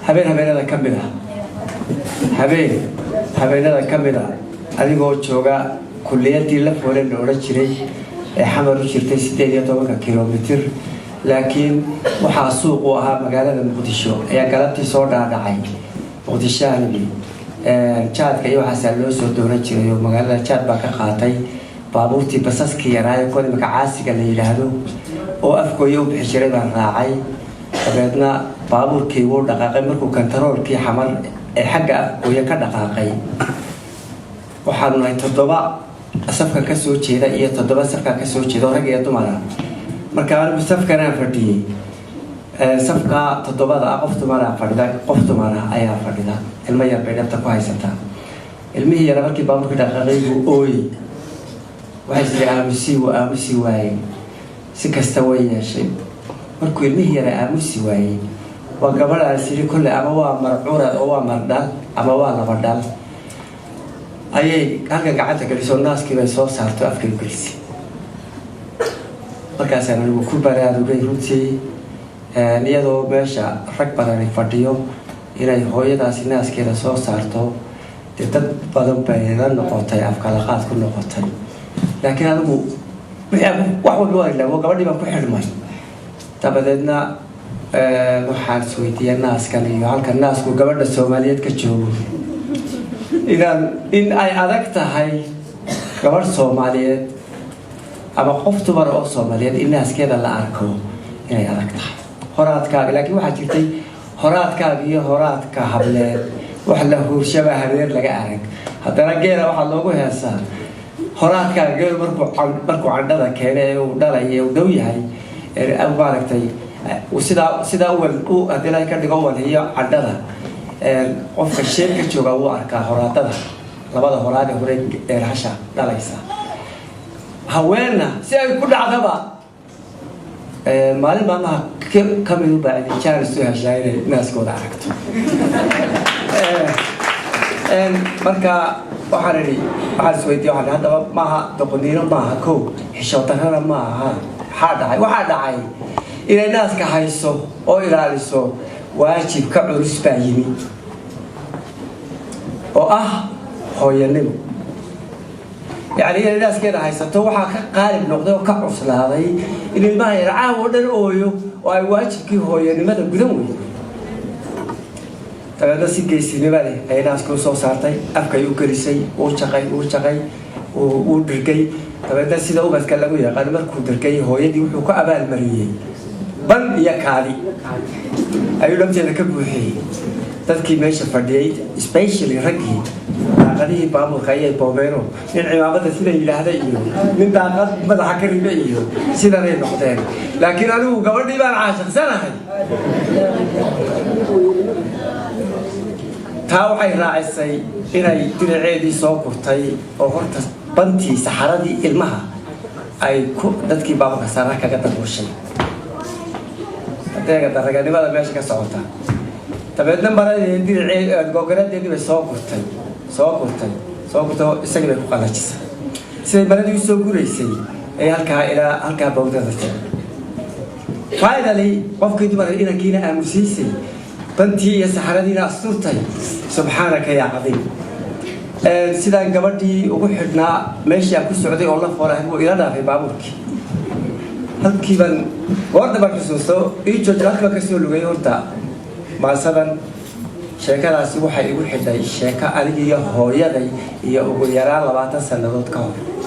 Habeen habeenada ka mid ah, habeen habeenada ka mid a, adigoo jooga kuliyaddii La Foole la odhan jiray ee Xamar u jirtay 18-ka kilomitir, laakiin waxaa suuq u ahaa magaalada Muqdisho, ayaa galabtii soo dhaadhacay Muqdishoanbi. Jaadka iyo waxaasaa loo soo doonan jiray oo magaalada jaad baa ka qaatay. Baabuurtii basaskii yaraayo, kuwan imika caasiga la yidhaahdo oo Afgooye u bixi jiray, baan raacay. Dabeedna baabuurkii wuu dhaqaaqay. Markuu kantaroolkii Xamar ee xagga Afgooye ka dhaqaaqay, waxaanu nahay toddoba safkan ka soo jeeda iyo toddoba safkan ka soo jeeda oo rag iyo dumara. Marka anigu safkanaan fadhiyey, safka toddobada ah qof dumara fadhida, qof dumara ayaa fadhida. Ilmo yar bay dhabta ku haysataa. Ilmihii yara markii baabuurkii dhaqaaqay buu ooyey. Waxay sidii aamusii, wuu aamusi waayey. Si kasta way yeeshay. Markuu ilmihii yara aamusi waayey, waa gabadhaan siri kolle ama waa marcurad oo waa mardhal ama waa laba dhal, ayay halkan gacanta gelisoo naaskii bay soo saarto, afkay gelisay. Markaasaan anigu ku baraarugay runtii, iyadoo meesha rag badani fadhiyo inay hooyadaasi naaskeeda soo saarto, dee dad badan bay la noqotay, afkalaqaad ku noqotay. Laakiin anigu wax walba waa ilaawo, gabadhii baan ku xidhmay. Dabadeedna waxaan isweydiiyey naaskan iyo halka naasku gabadha Soomaaliyeed ka joogo, inaan in ay adag tahay gabadh Soomaaliyeed ama qof dumar oo Soomaaliyeed in naaskeeda la arko, inay adag tahay horaadkaaga. Laakiin waxaa jirtay horaadkaaga iyo horaadka hableed wax la huurshaba habeer laga arag. Haddana geela waxaa loogu heesaa horaadkaaga. Geel markuu candhada keena ee uu dhalay ee uu dhow yahay, maaragtay, sidaa u haddii ilahay ka dhigo walhiyo candhada, qofka sheel ka jooga wuu arkaa horaadada, labada horaad ee hore dheerhasha dhalaysa. Haweenna si ay ku dhacdaba maalin maalmaha ka mid u baa jaanis u heshaa inay naaskooda aragto. Marka waxaan idhi, waxaan isweydiiye, waxaan haddaba maaha doqoniino, maaha kow, xishood darrana maaha. Maxaa dhacay? Waxaa dhacay inay naaska hayso oo ilaaliso waajib ka culus baa yimi oo ah hooyanimo. Yacni inay naaskeeda haysato waxaa ka qaalib noqday oo ka cuslaaday in ilmaha yar caaw oo dhan ooyo oo ay waajibkii hooyanimada gudan weydo. Dabeedna si geesinimo leh ayay naaska u soo saartay, afkay u gelisay, wuu jaqay, wuu jaqay, wuu dhirgay. Dabeedna sida ubadka lagu yaqaano, markuu dhirgay, hooyadii wuxuu ku abaalmariyey ban iyo kaadi ayuu dhabteeda ka buuxiyey. Dadkii meesha fadhiyey, especially raggii, daaqadihii baabuurka ayay boobeeno. Nin cimaamada sida yidhaahda iyo nin daaqad madaxa ka ribe iyo sidanay noqdeen. Laakiin anigu gabadhii baan caashiqsanahay. Taa waxay raacisay inay dinaceedii soo gurtay oo horta bantii saxaradii ilmaha ay ku dadkii baabuurka saaraha kaga dabooshay adeega daraganimada meesha ka socota. Dabeedna maradii diracee googaradeedii bay soo gurtay, soo gurtay, soo gurtay oo isagii bay ku qalajisay. Siday maradii usoo guraysay ay halkaa ilaa halkaa bawdada tagay. Finally qofkii dumar inankiina aamusiisay, bantii iyo saxaradiina asturtay. Subxaanaka yaa cadiim! Sidaan gabadhii ugu xidhnaa, meeshii aan ku socday oo la foolahay buu ila dhaafay baabuurkii. Halkii baan goorta baan xusuusto ii joojo, halkii baan kasoo lugay. Horta maasadan sheekadaasi waxay igu xidhay sheeko anigiiyo hooyaday iyo ugu yaraan 20 sannadood ka hor.